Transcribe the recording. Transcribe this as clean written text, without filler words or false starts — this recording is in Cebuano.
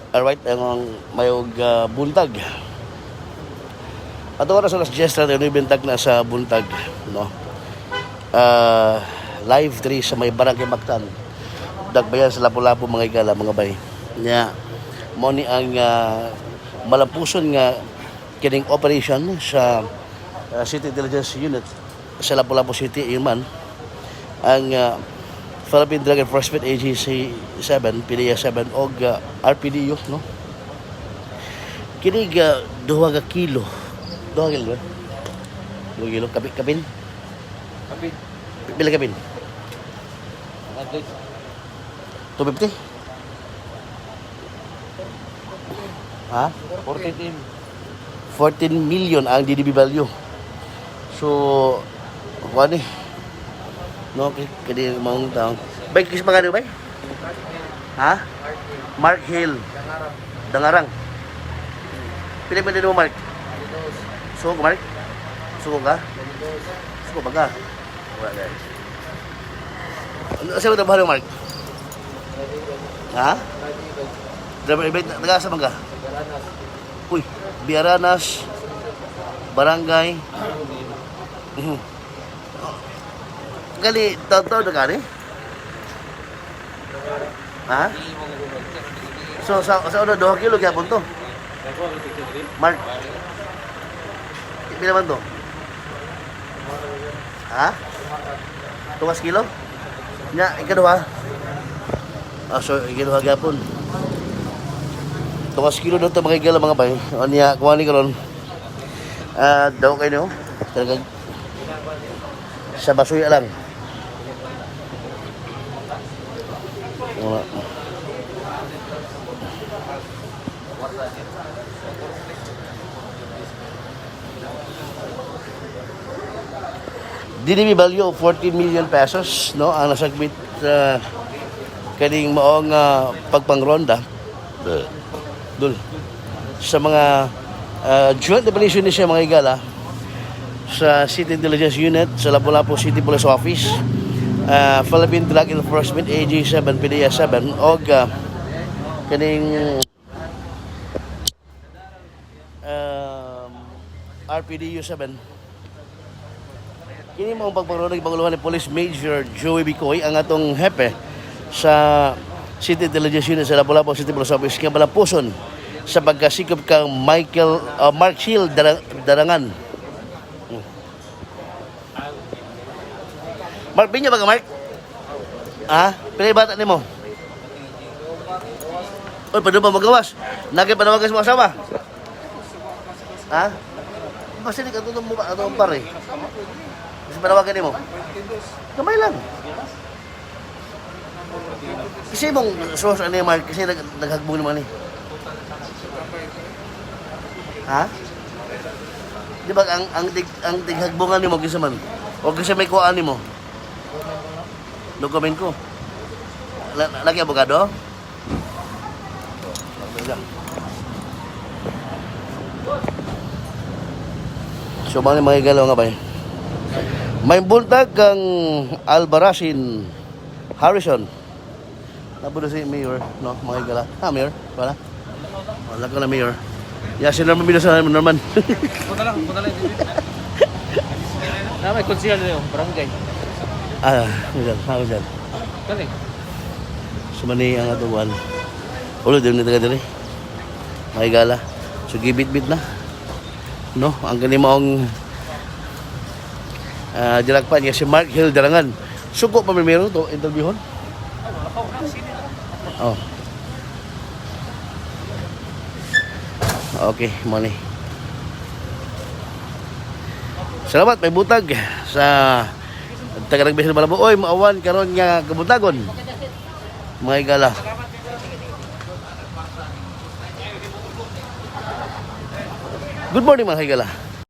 Alright, ang mayog buntag. Ato oras alas 10 na bintag na sa buntag, no? Live diri sa may Barangay Mactan. Dagbayan sa Lapu-Lapu, mga igala, mga bay. Nya mo ni ang malampuson nga kining operation sa City Intelligence Unit sa Lapu-Lapu City yun man ang Philippine Drug Enforcement Agency 7, PDEA 7 og RPDU, no? Kini ga 2 ka kilo. 2 kilo ba? 2 kilo kapin kapin. Kapit. Pila kapin? 100. 250? Ha? 14 M. 14 million ang DDB value. So, kuan eh. No, kini maong taong. Bay, kis magkano bay? Ha? Mark Hill. Dangarang. Pila ba din mo, Mark? Suko ka, Mark? Suko ka? Suko ba ka? Wala guys. Ano sa ba trabaho, Mark? Ha? Driver event, nag-asa man ka? Uy, Biaranas, Barangay. Gali, taon-taon na gani? Ha? So, sa una, 2 kilo gyapon to. Mark, pila man to? Ha? 2 kilo? Nya, ikaduha? Ah, so, ikaduha gyapon. 2 kilo daw to mga igala, mga bay. O niya, kuha ni karon. Ah, daw kayo no? Talagang sa basuya lang. Wala. DDB value of 14 million pesos, no, ang nasagbit kaning maong pagpangronda dul sa mga joint operation ni siya, mga igala, sa City Intelligence Unit sa Lapu-Lapu City Police Office, Philippine Drug Enforcement AG7 PDEA 7 og kaning RPDU 7. Kini mo ang pagpangronda gipanguluhan ni Police Major Joey Bicoy, ang atong hepe sa City Intelligence Unit sa Lapu-Lapu City Police Office nga malampuson sa pagkasikop kang Michael Mark Hill Darangan. Mark, binyo ba ka, Mark? Ha? Pila yung bata nimo? Uy, paano ba magawas? Nagay panawagas mo asawa? Ha? Basta ni katulong mo ba? Ano ang pare? Kasi panawagan nimo? Kamay lang. Kasi mong source ano yung Mark? Kasi naghagbong naman eh. Ha? Di ba ang tighagbongan nimo kinsa man? O kinsa may kuan nimo? Dokumen ko. Laki abogado? So mga galaw nga ba eh? May buntag kang Albarasin Harrison. Nabudo si Mayor, no, mga gala. Ha, Mayor? Wala? Wala ka na, Mayor. Ya, si Norman Binusa, Norman. Punta lang, punta lang. Na may konsihal na yun, barangay. Ah, dyan, ako dyan. Kani? Sumani ang atuan. Ulo, din nito ka diri. Mga gala. So, gibit-bit na. No, ang gani maong dilakpan niya si Mark Hill Darangan. Suko pa may meron to interviewon. Oh. Okay, money. Salamat, may butag sa taga Nagbes Malabo. Oy, maawan karon nga kabutagon. Mga igala. Good morning, mga higala.